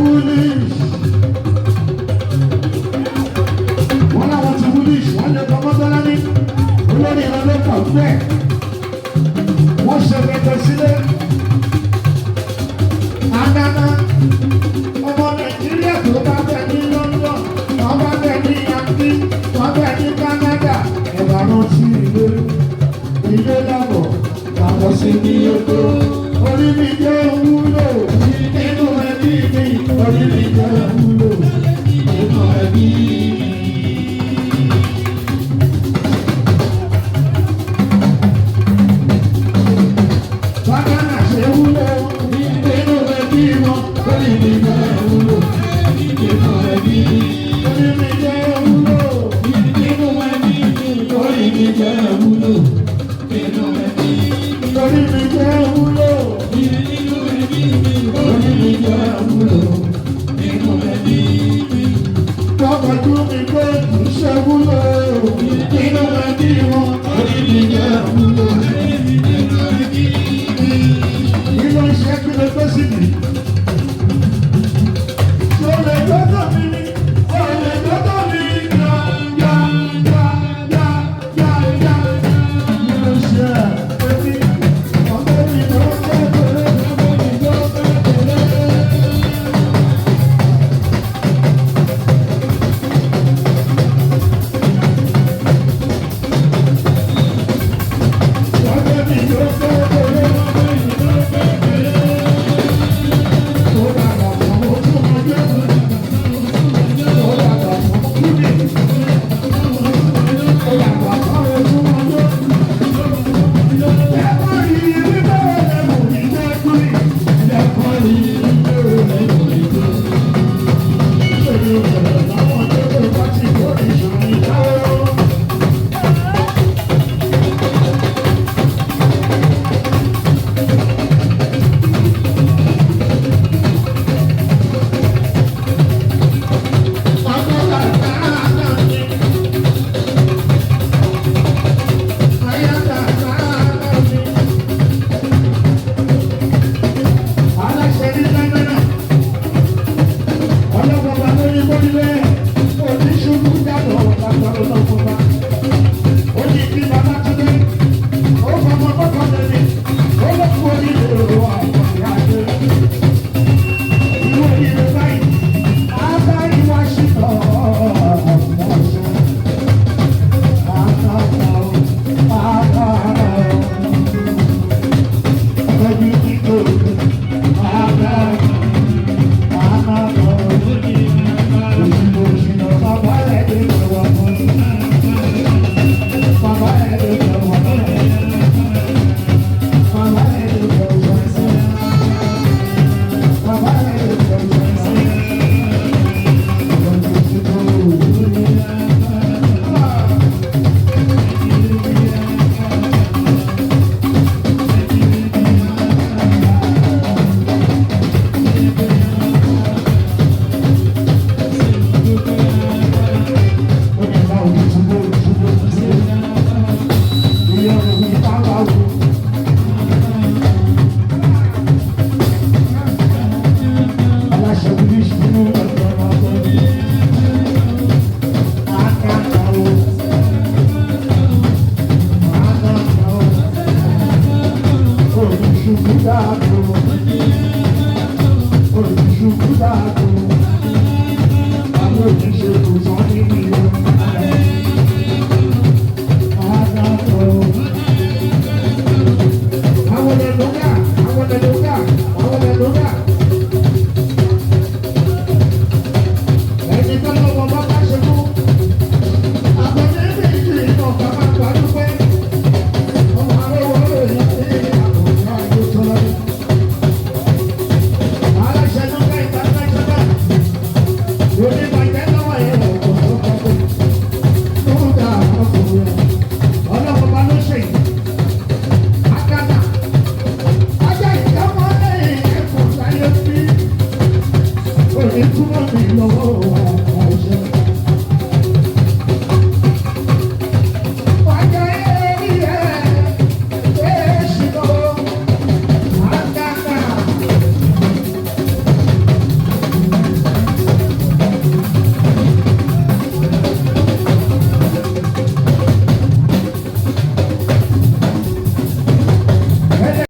Woolish. Wọ́n láwọn ti Woolish, wọ́n lè kọ́ mọ́tọ́lá ní olórí ìran ló pọ̀ bẹ́ẹ̀. Wọ́n ṣe pẹpẹ sílé. Anana, ọmọ Nàìjíríà tó bá bẹ̀ ní London, wọ́n bá bẹ̀ ní Yankee, wọ́n bẹ̀ ní Canada, ẹ̀bà rántí ilé, ilé lábọ̀, làbọ̀ sí ní oko. Orí mi jẹ́ wúlò nínú ẹbí mi, orí mi jẹ́ wúlò nínú ẹbí mi. Bákanà ṣe wúlò nínú ẹbí wọn, orí mi jẹ́ wúlò nínú ẹbí mi. Orí mi jẹ́ wúlò nínú ẹbí mi, orí mi jẹ́ wúlò nínú ẹbí mi. Orí mi jẹ́ wúlò nínú ẹbí mi, orí mi jẹ́ wúlò nínú ẹbí mi. Tọ́kọ̀jú mi pé kì í ṣe wúlò nínú ẹbí wọn, orí mi jẹ́ wúlò nínú ẹbí mi. Ilé iṣẹ́ kí ló gbé síbi? Ṣé o lè gbọ́dọ̀ mi ni? O lè gbọ́dọ̀ mi yá yá yá yá yá yá. Ilé iṣẹ́ èmi ọ̀gbẹ́ mi ló ń tẹ̀lé, ọ̀gbẹ́ mi ló ń tẹ̀lé. Ọ̀gbẹ́ mi ló ń tẹ̀lé, ọ̀gbẹ́ mi ló ń tẹ̀lé. Ó dàgbà fún ojú ọjọ́. Ó dàgbà fún kúndé. Ó dàgbà fún ojú ọjọ́. Ẹ̀kọ́ yìí wípé ẹ̀mú ìjẹ́kùrì. Ẹ̀kọ́ yìí wípé ẹ̀mú ìjẹ́kùrì. Èmi ò bẹ̀rẹ̀ láwọn tó bá ti kó ìṣòro ìdáwó.